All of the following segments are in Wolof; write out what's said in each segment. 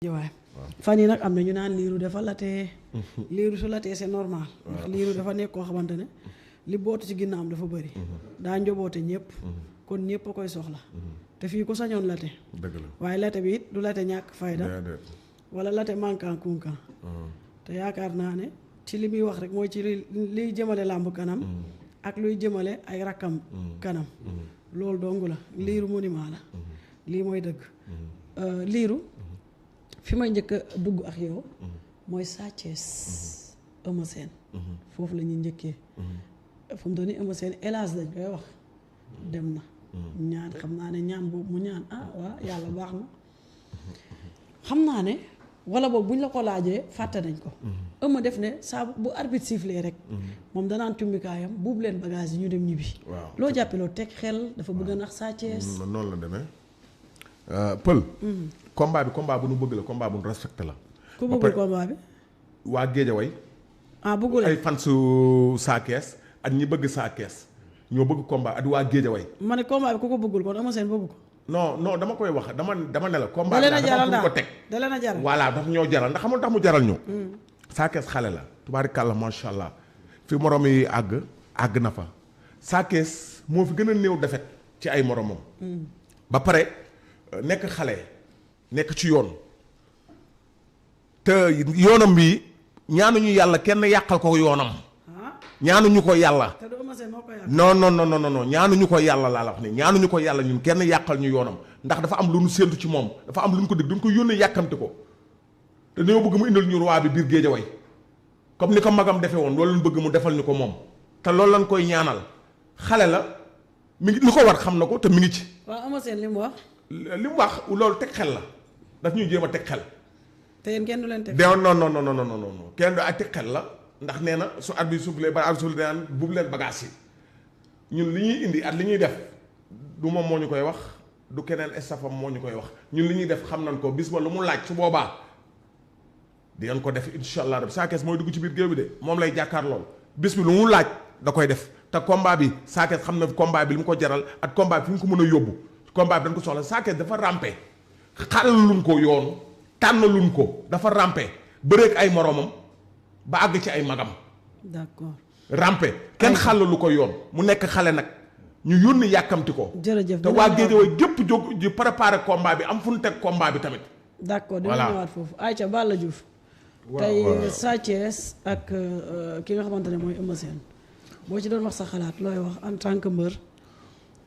waay fan yi nag am na ñu naan liiru dafa latee liiru su latee c'est normal ndax liiru dafa nekk koo xamante ne li bootu ci ginnaawam dafa bëri daa njoboote ñëpp kon ñëpp a koy soxla te fii ko sañoon late dëgg la waaye late bi it du late ñàkk fayda wala late manquant kunkan te yaakaar naa ne ci li muy wax rek mooy ci liy jëmale làmb kanam ak luy jëmale ay rakkam kanam loolu dong la liiru monument la lii mooy dëgg liiru fi may njëkk a dugg ak yow mooy Sa Thiès Eumeu Sène foofu la ñuy njëkkee fu mu toll nii Eumeu Sène hélas dañ koy wax dem na ñaan xam naa ne ñaan boobu mu ñaan waa yàlla baax na xam naa ne wala boobu buñ la ko laajee fàtte nañ ko Eumeu def ne saa bu arbitre sifflé rek moom danaan cumbikaayam buubu leen bagage yi ñu dem ñibbi loo jàppe loo teg xel dafa bëgg a nax Sa Thiès noonu la demee Pël combat bu nu bëgg la combat bu nu respecté la. ku bëggul combat bi. waa Géejawaay. bëggul ay fan su Sa Thiès ak ñi bëgg Sa Thiès ñoo bëgg combat ak waa Géejawaay. ma ne combat bi ku ko bëggul kon Eumeu Sène bëgg ko. non dama koy wax dama ne la. combat bi dafa am fu ñu ko teg da leen a jaral voilà daf ñoo jaral ndax xamul tax mu jaral ñu. Sa Thiès xale la. tubaarikàlla macha allah fi morom yi àgg na fa. Sa Thiès moo fi gën a néew defet ci ay moromam. ba pare nekk xale. nekk ci yoon te yoonam bi ñaanuñu yàlla kenn yàqal ko yoonam ñaanuñu ko yàlla non ñaanuñu ko yàlla laa la wax ni ñaanuñu ko yàlla ñun kenn yàqal ñu yoonam ndax dafa am lu ñu séentu ci moom dafa am lu ñu ko dégg duñ ko yónnee yàkkamti ko te dañoo bëgg mu indil ñu roi bi biir Géejawaay comme ni ko magam defee woon loolu lañ bëgg mu defal ñu ko moom te loolu lañ koy ñaanal xale la mi ngi li ko war xam na ko te mi ngi ci. waaw Eumeu Sène li mu wax. li mu wax loolu teg xel la. daf ñuy jéem a teg xel. te yéen kenn du leen teg xel non kenn du ay teg xel la ndax nee na su at bi suuflee ba at suuf daan buubu leen bagage yi ñun li ñuy indi at li ñuy def du moom moo ñu koy wax du keneen estafam moo ñu koy wax ñun li ñuy def xam nañ ko bis ba lu mu laaj su boobaa di ngeen ko def incha allah Sa Thiès mooy dugg ci biir géew bi de moom lay jàkkaar lool bis bi lu mu laaj da koy def te combat bi Sa Thiès xam na combat bi li mu ko jaral ak combat bi fi mu ko mën a yóbbu combat bi dañ ko soxla Sa Thiès dafa rampe. xalaluñ ko yoon tànnaluñ ko dafa rampe bëreek ay moromam ba àgg ci ay magam. d'accord rampe kenn xalalu ko yoon mu nekk xale nag ñu yónni yàkkamti ko. jërëjëf te waa Guédiawaye gépp jóg ji préparer combat bi am fu ñu teg combat bi tamit. d'accord dina ñëwaat foofu Aïcha Balla Diouf. tey Sa Thiès ak ki nga xamante ne mooy Eumeu Sène boo ci doon wax sa xalaat looy wax en tant que mbër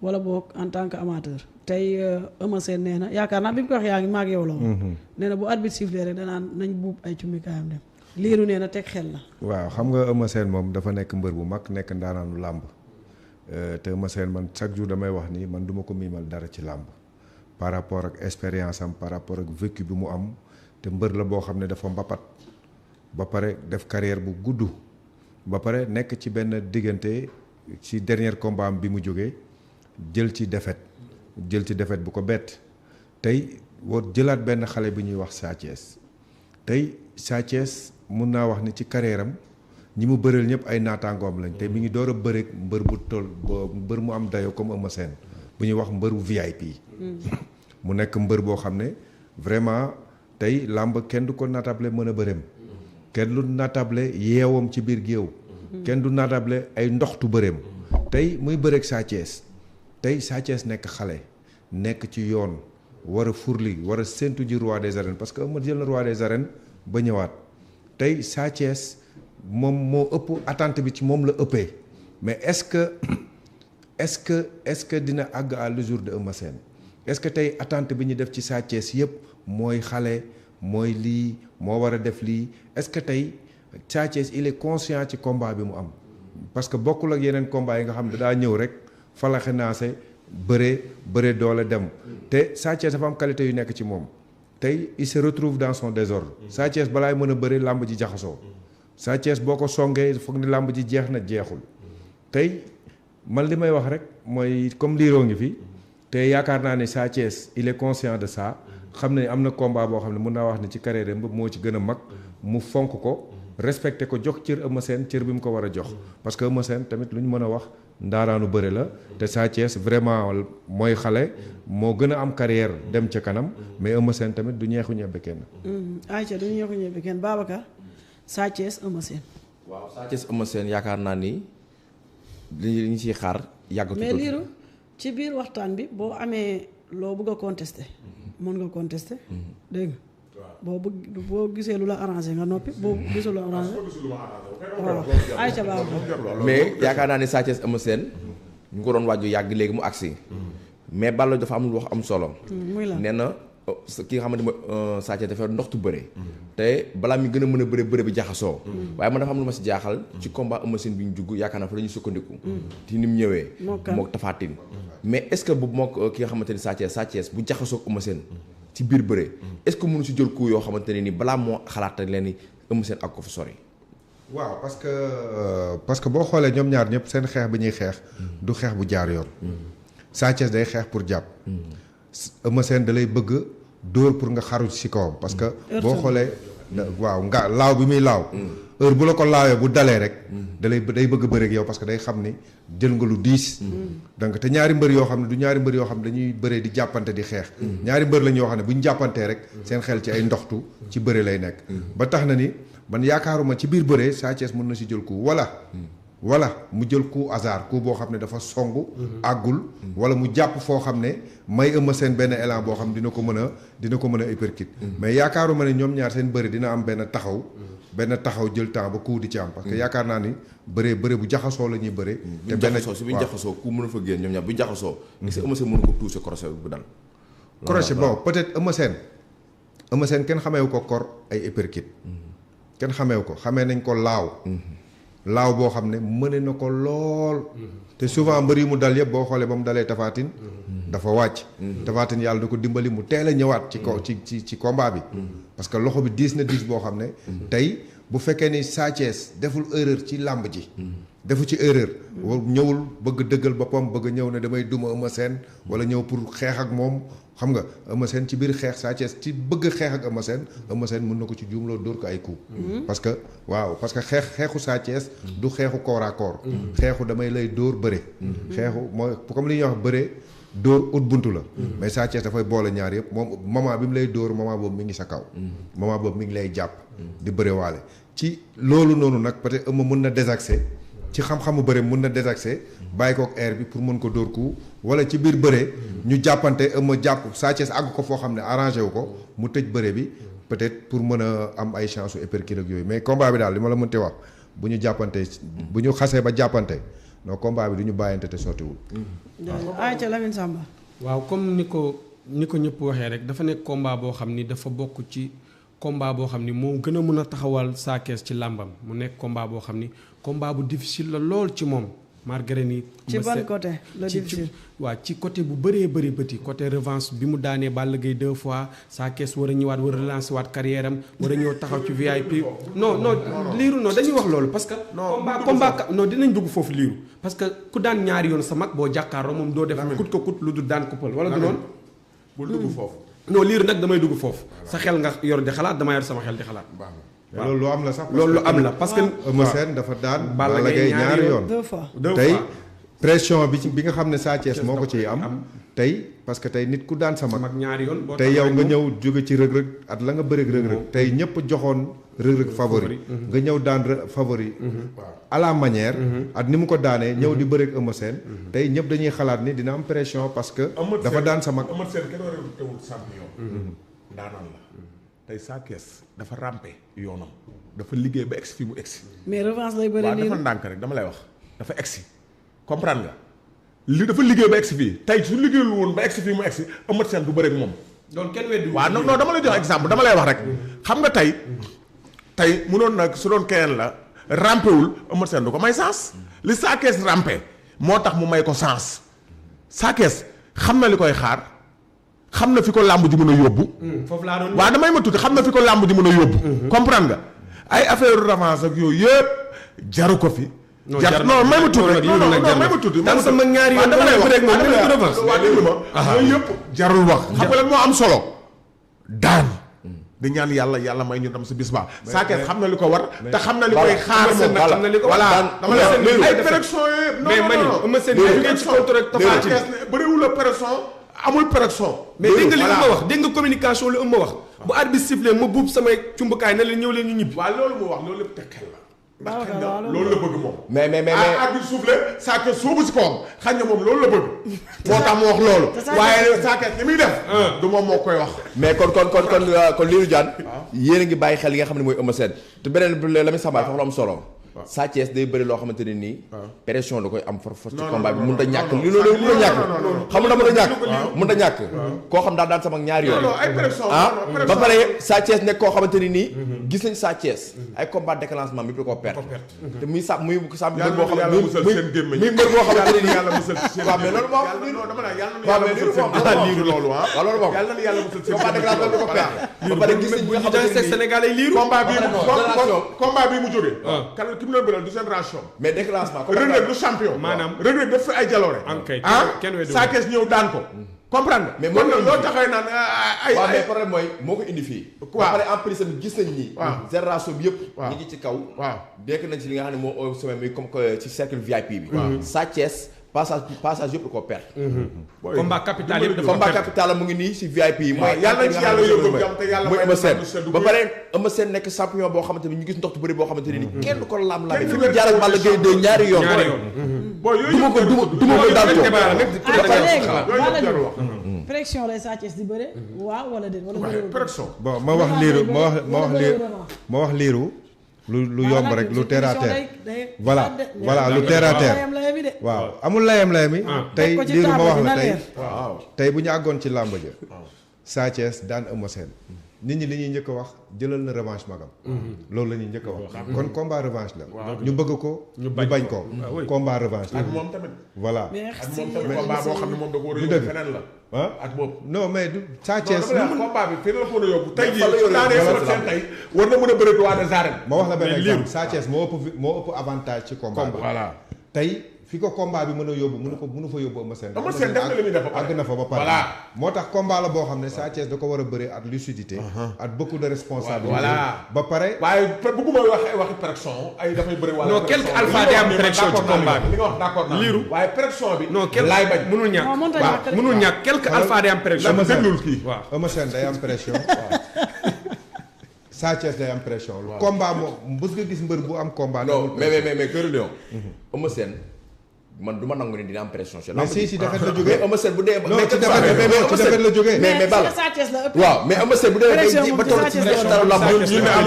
wala boog en tant que amateur. tey Eumeu Sène nee na yaakaar naa bi mu ko wax yaa ngi maag yow la woon. nee na bu arbitre sifflé rek danaan nañ buub ay cummikaayam dem liiru nee na teg xel la. waaw xam nga Eumeu Sène moom dafa nekk mbër bu mag nekk ndaanaanu làmb te Eumeu Sène man chaque jour damay wax ni man duma ko miimal dara ci làmb par rapport ak expérience am par rapport ak vécu bi mu am te mbër la boo xam ne dafa mbapat ba pare def carrière bu gudd ba pare nekk ci benn diggante ci dernier combat am bi mu jógee jël ci défaite bu ko bett tey war jëlaat benn xale bi ñuy wax Sa Thiès tey Sa Thiès mun naa wax ni ci carrière am ñi mu bëreel ñëpp ay naataangoom lañ te mi ngi door a bëreek mbër bu toll mbër mu am dayo comme Eumeu Sène bu ñuy wax mbëru VIP. mu nekk mbër boo xam ne vraiment tey làmb kenn du ko natable mën a bëreem kenn du natable yeewam ci biir géew kenn du natable ay ndoxtu bëreem tey muy bëreek Sa Thiès tey Sa Thiès nekk xale nekk ci yoon war a furli war a séntu ji roi des arènes parce que Eumeu jël na roi des arènes ba ñëwaat tey Sa Thiès moom moo ëpp attente bi ci moom la ëppee mais est-ce que dina àgg à l'usure de Eumeu Sène est-ce que tey attente bi ñu def ci Sa Thiès yëpp mooy xale mooy lii moo war a def lii est-ce que tey Sa Thiès il est conscient ci combat bi mu am parce que bokkul ak yeneen combat yi nga xam ne daa ñëw rek falaxe naase bëre doole dem te Sa Thiès dafa am qualité yu nekk ci moom tey il se retrouve dans son désordre Sa Thiès balaay mën a bëre làmb ji jaxasoo Sa Thiès boo ko songee foog ni làmb ji jeex na jeexul tey man li may wax rek mooy comme liiroo ngi fi te yaakaar naa ne Sa Thiès il est conscient de ça xam ne am na combat boo xam ne mun naa wax ne ci carrière mbëpp moo ci gën a mag mu fonk ko respecté ko jox cër Eumeu Sène cër bi mu ko war a jox parce que Eumeu Sène tamit lu ñu mën a wax ndaaraanu bëre la te Sa Thiès vraiment mooy xale moo gën a am carrière dem ca kanam mais Eumeu Sène tamit du ñeexu ñebbe kenn. ayca du ñeexu ñebbe kenn Babacar Sa Thiès Eumeu Sène. waaw Sa Thiès Eumeu Sène yaakaar naa ni li ñu ciy xaar yàggatu. mais liiru ci biir waxtaan bi boo amee loo bëgg a contester mën nga contester dégg nga boo gisee lu la arrangé nga noppi boo gisul lu arrangé waaw ayca baax mais yaakaar naa ni Sa Thiès Eumeu Sène ñu ngi ko doon waaju yàgg léegi mu agsi mais Balla dafa am lu wax am solo. muy la nee na ki nga xamante ne Sa Thiès dafa ndoxtu bëre. te balaa mi gën a mën a bëre bi jaxasoo. waaye man dafa am lu ma si jaaxal. ci combat Eumeu Sène bi ñu jugg yaakaar naa fa la ñuy sukkandiku. ci ni mu ñëwee. mook Tapha Tine mais est-ce que bu mook ki nga xamante ni Sa Thiès bu jaxasoo ak Eumeu Sène ci biir bëre est-ce que mënu si jël coup yoo xamante ne ni balaa moo xalaat leen ni Eumeu Sène ak ko fa sori. waaw parce que boo xoolee ñoom ñaar ñëpp seen xeex bi ñuy xeex. du xeex bu jaar yoon. Sa Thiès day xeex pour jàpp. Eumeu Sène da lay bëgg dóor pour nga xaru ci kawam parce que boo xoolee waaw nga laaw bi muy laaw heure bu la ko laawee bu dalee rek day bëgg bëre ak yow parce que day xam ni jël nga lu diis donc te ñaari mbër yoo xam ne du ñaari mbër yoo xam ne dañuy bëree di jàppante di xeex ñaari mbër lañ yoo xam ne bu ñu jàppantee rek seen xel ci ay ndoxtu ci bëre lay nekk ba tax na ni man yaakaaruma ci biir bëre Sa Thiès mën na si jël coup wala mu jël coup hasard coup boo xam ne dafa songu àggul wala mu jàpp foo xam ne may Eumeu Sène benn élan boo xam ne dina ko mën a uppercut mais yaakaaruma ne ñoom ñaar seen bëri dina am benn taxaw jël temps ba coup di ci am parce que yaakaar naa ni bëre bu jaxasoo la ñuy bëre te benn si bu ñu jaxasoo ku mën a fa génn ñoom ñaar bu jaxasoo gis Eumeu Sène mënu ko touché crochet bu dal crochet bon peut-être Eumeu Sène kenn xameewu ko kor ay uppercut kenn xameewu ko xamee nañ ko laaw boo xam ne mëne na ko lool te souvent mbër yi mu dal yëpp boo xoolee ba mu dalee Tapha Tine dafa wàcc Tapha Tine yàlla da ko dimbali mu teel a ñëwaat ci combat bi parce que loxo bi diis na diis boo xam ne tey bu fekkee ni Sa Thiès deful erreur ci làmb ji defu ci erreur ñëwul bëgg dëggal boppam bëgg ñëw ne damay duma Eumeu Sène wala ñëw pour xeex ak moom xam nga Eumeu Sène ci biir xeex Sa Thiès ci bëgg xeex ak Eumeu Sène mën na ko ci juumloo dóor ko ay coup parce que xeexu Sa Thiès du xeexu corps à corps xeexu damay lay dóor bëre xeexu mooy comme li ñuy wax bëre dóor ut buntu la mais Sa Thiès dafay boole ñaar yëpp moom moment bi mu lay dóor moment boobu mi ngi sa kaw moment boobu mi ngi lay jàpp di bëre waale ci loolu noonu nag peut-être Eumeu mën na désaxé ci xam-xamu bëre mën na désaxé bàyyi ko ak air bi pour mën ko dóor coup wala ci biir bëre ñu jàppante Eumeu jàpp Sa Thiès àgg ko foo xam ne arrangé wu ko mu tëj bëre bi peut-être pour mën a am ay chance u uppercut ak yooyu mais combat bi daal li ma la mënti wax bu ñu jàppante bu ñu xasee ba jàppante non combat bi du ñu bàyyante te sottiwul. ayca Lamine Samba. waaw comme ni ko ñëpp waxee rek dafa nekk combat boo xam ni dafa bokk ci combat boo xam ni moo gën a mën a taxawal Sa Thiès ci làmbam mu nekk combat boo xam ni combat bu difficile la lool ci moom malgré ni. ci ban côté la difficile waaw ci côté bu bëree bëti côté revanche bi mu daanee Balla Gaye 2 fois Sa Thiès war a ñëwaat war a relancer waat carrière am war a ñëw taxaw ci VIP. non liiru non dañuy wax loolu parce que. combat non dinañ dugg foofu liiru. parce que ku daan ñaari yoon sa mag boo jàkkaarloo moom doo def. kut ko kut lu du daan ko pël wala du noonu. bul dugg foofu. non liiru nag damay dugg foofu. sa xel nga yor di xalaat dama yor sama xel di xalaat. waaw loolu lu am la sax. loolu lu am la parce que. Eumeu Sène dafa daan Balla Gaye ñaari yoon deux fois tey pression bi nga xam ne Sa Thiès moo ko ciy am tey parce que tey nit ku daan sa mag ñaari yoon tey yow nga ñëw jóge ci rëg-rëg at la nga bëreeg rëg-rëg tey ñëpp joxoon rëg-rëg favori nga ñëw daan favori à la manière at ni mu ko daanee ñëw di bëreeg Eumeu Sène tey ñëpp dañuy xalaat ni dina am pression parce que dafa daan sa mag Eumeu Sène kenn réewutewul champion ndaanaan la tey Sa Thiès dafa rampe yoonam dafa liggéey ba egsi fii mu egsi mais revanche lay bëri waaw dafa ndànk rek dama lay wax dafa egsi comprendre nga li dafa liggéey ba egsi fii tey su liggéeyul woon ba egsi fii mu egsi Eumeu Sène du bëre ak moom. donc kenn weddi waaw non dama lay jox exemple dama lay wax rek xam nga tey munoon nag su doon keneen la rampewul Eumeu Sène du ko may sens li Sa Thiès rampe moo tax mu may ko sens Sa Thiès xam na li koy xaar xam na fi ko làmb ji mën a yóbbu. foofu laa doon waaw damay ma tuuti xam na fi ko làmb ji mën a yóbbu. comprendre nga ay affaire revanche ak yooyu yëpp jaru ko fi. non may ma tuuti rek non may ma tuuti. daan sama ñaari yoon dama lay wax rek moom waaw déglu ma yooyu yëpp jarul wax. xam nga lan moo am solo daan di ñaan yàlla may ñu dem si bis ba Sa Thiès xam na li ko war te xam na li koy xaar moom xam na li ko voilà dama la ay pression yooyu mais man Eumeu Sène jógee ci contre rek Tapha Tine bëriwul la pression amul pression mais dégg nga li Eumeu wax dégg nga communication lu Eumeu wax bu arbitre sifflé ma buub samay cumbukaay na leen ñëw leen ñu ñibbi waaw loolu mu wax loolu lépp te xel la ndax xëy na loolu la bëgg moom mais arbitre soufflé Sa Thiès soobu si kawam xañ na moom loolu la bëgg moo tax mu wax loolu waaye Sa Thiès li muy def du moom moo koy wax mais kon Lirou Diane yéen a ngi bàyyi xel li nga xam ne mooy Eumeu Sène te beneen bi la muy sàmbaay foofu la am solo Sa Thiès day bëri loo xamante ne nii pression da koy am force ci combat bi mënut a ñàkk li loolu mënut a ñàkk xam nga mënut a ñàkk koo xam daal daan sama ñaari yoon ba pare Sa Thiès nekk koo xamante ni nii gis nañ Sa Thiès ay combat déclenchement mi da koo perte te muy sa mbër boo xam muy mbër boo xamante ne nii waaw mais loolu moom waaw mais loolu moom waaw loolu moom combat déclenchement da ko perte ba pare gis nañ ñi nga xamante ne Sénégal ay liiru combat bi mu jógee ki mu doon bëral du génération mais déclenchement Reug Reug du champion maanaam Reug Reug def fi ay jaloore Sa Thiès ñëw daan ko comprendre mais kon nag loo taxawee naan ay waaw mais problème mooy moo ko indi fii ba pare en plus tamit gis nañ ni génération bi yëpp ñi ngi ci kaw dekk nañ ci li nga xam ne moo au sommet muy comme que ci cercle VIP bi Sa Thiès passage yëpp da koo perte combat capital yëpp dafa combat capital la mu ngi nii si VIP yi mooy yàlla ci yàlla yóbbu jàmm te yàlla mooy Eumeu Sène ba pare Eumeu Sène nekk champion boo xamante ni ñu gis ndox tu bëri boo xamante ni kenn ko lam-lamee fi mu jaar ak Balla Gaye 2 ñaari yoon duma ko daan ko pression lay Sa Thiès di bëre waaw wala déet wala pression bon ma wax liiru lu yomb rek lu terre à terre voilà lu terre à terre waaw amul layam-layam yi tey liiru ma wax la tey bu ñu àggoon ci làmb ja Sa Thiès daan Eumeu Sène nit ñi li ñuy njëkk a wax jëlal na revanche magam loolu la ñuy njëkk a wax kon combat revanche la ñu bëgg ko ñu bañ ko combat revanche la ak moom tamit voilà ak moom tamit combat boo xam ne moom da ko war a yóbbu feneen la ak boobu non mais du Sa Thiès combat bi fii la ko war a yóbbu tey jii su daanee Eumeu Sène tey war na mën a bëre roi des arènes ma wax la benn exemple Sa Thiès moo ëpp avantage ci combat bi voilà tey fi ko combat bi mën a yóbbu mënu fa yóbbu Eumeu Sène Eumeu Sène def na li muy def àgg na fa ba pare moo tax combat la boo xam ne Sa Thiès da ko war a bëre ak lucidité ak beaucoup de responsabilité ba pare waaye bëgguma waxi pression ay dafay bëri wala non quelque alpha day am pression ci combat bi li nga wax d'accord naa liiru waaye pression bi non laay bañ mënul ñàkk quelque alpha day am pression Eumeu Sène day am pression Sa Thiès day am pression combat moom bës nga gis mbër bu am combat non mais Cœur Lion Eumeu Sène man du ma nangu ne dina am pression. mais si defet la jógee mais Eumeu Sène bu dee. non ci defet la jógee. mais Balla waaw mais Eumeu Sène bu dee ba toll ci dara lamb ñu ne am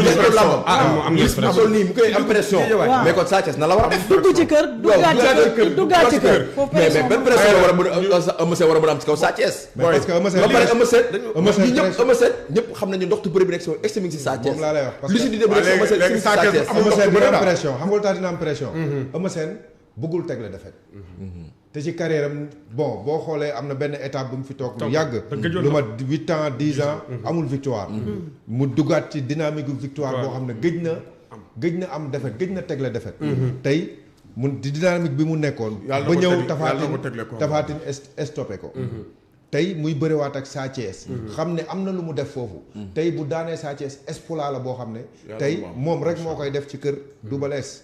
pression nii mu koy am pression mais kon Sa Thiès na la war a def dugg ci kër duggaat ci kër mais benn pression la war a mën a Eumeu Sène war a mën a am ci kaw Sa Thiès parce que Eumeu Sène ba pare Eumeu Sène ñëpp xam nañu ndoxtu bëri bi nekk si extrême si Sa Thiès moom laa lay wax parce que lucidité bu nekk Eumeu Sène si Sa Thiès Eumeu Sène dina am pression xam nga lu tax dina am pression Eumeu Sène bëggul teg la defet te ci carrière am bon boo xoolee am na benn étape bu mu fi toog lu yàgg lu ma 8 ans 10 ans amul victoire mu duggaat ci dynamique victoire boo xam ne gëj na am defet gëj na teg la defet tey mu di dynamique bi mu nekkoon ba ñëw Tapha Tine stoppé ko tey muy bëriwaat ak Sa Thiès xam ne am na lu mu def foofu tey bu daanee Sa Thiès exploit la boo xam ne tey moom rek moo koy def ci kër Double Less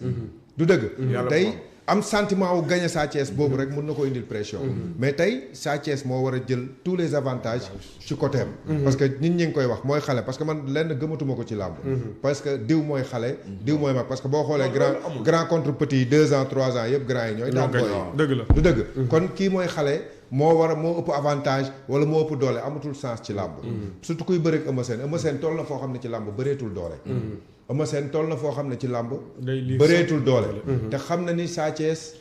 du dëgg tey am sentiment wu gagné Sa Thiès boobu rek mën na ko indil pression mais tey Sa Thiès moo war a jël tous les avantages ci côté am parce que nit ñi ngi koy wax mooy xale parce que man lenn gëmatuma ko ci làmb parce que diw mooy xale diw mooy mag parce que boo xoolee grand contre petit 2 ans 3 ans yëpp grand yi ñooy daan booy dëgg la du dëgg kon kii mooy xale moo ëpp avantage wala moo ëpp doole amatul sens ci làmb surtout kuy bëreeg Eumeu Sène toll na foo xam ne ci làmb bëreetul doole Eumeu Sène toll na foo xam ne ci làmb bëreetul doole te xam na ni Sa Thiès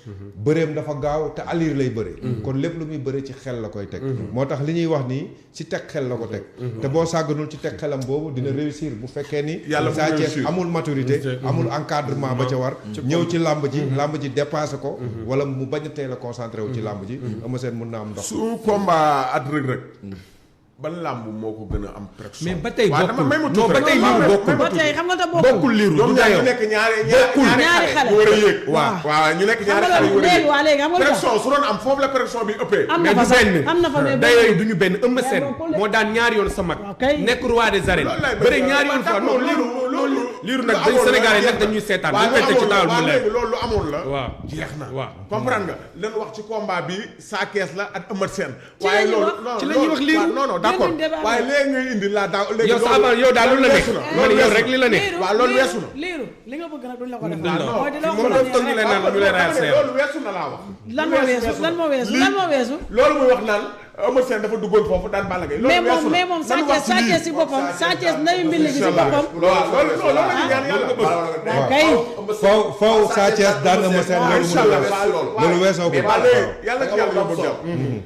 bëreem dafa gaaw te allure lay bëre kon lépp lu muy bëre ci xel la koy teg moo tax li ñuy wax nii ci teg xel la ko teg te boo sàgganul ci teg xelam boobu dina réussir bu fekkee ni Sa Thiès amul maturité amul encadrement ba ca war ñëw ci làmb ji dépassé ko wala mu bañ a teel a concentré wu ci làmb ji Eumeu Sène mun na am ndox su combat at Reug Reug ban làmb moo ko gën a am pression. mais ba tey waaw bokkul may ma non tuuti ba rek. tey liiru bokkul ba tey xam nga te bokkul liiru ñoom du ñaar ñu dayoo nekk ñaari ñaari xale xale. yu war a yéeg. waaw waaw ñu nekk xam ñaari nga xale yu war a léegi yéeg. waa léegi xam nga lu tax pression su doon am foofu la pression bi ëppee. am na mais fa du sax benn am na fa mais dayoo yi du ñu benn Eumeu Sène bokkul de. moo daan ñaari yoon sa mag waaw kay. nekk roi des arènes loolu lay bëri ñaari yoon fois non liiru nag dañ Sénégal yi nag dañuy seetaan dañ koy teg ci taawal mu leer loolu lu amoon la. waaw jeex na waaw comprendre nga leen wax ci combat bi Sa Thiès la ak Eumeu Sène. Ci la ñuy wax. ci la ñuy wax liiru. non non d'accord Génnuñ débat waaye léegi ngay indi la daaw léegi yow sa avant yow daal lu la nekk man yow rek li la nekk waaw loolu weesu na. liiru li nga bëgg nag duñ la ko def. non mooy di la moom wax la toog ñu lay naan ñu lay raayal sa yaram. loolu weesu na laa wax. lan moo weesu lan moo weesu lan moo weesu. loolu muy wax naan Eumeu Sène dafa duggoon foofu daan Balla Gaye. mais moom mais moom Sa Thiès si boppam Sa Thiès nayu mbind gi si boppam. loolu la ñu ñaan yàlla ko bëgg. waaw kay. faw Sa Thiès daan Eumeu Sène loolu incha allah loolu weesoo ko waaw léegi yàlla ci yàlla yóbbu jàmm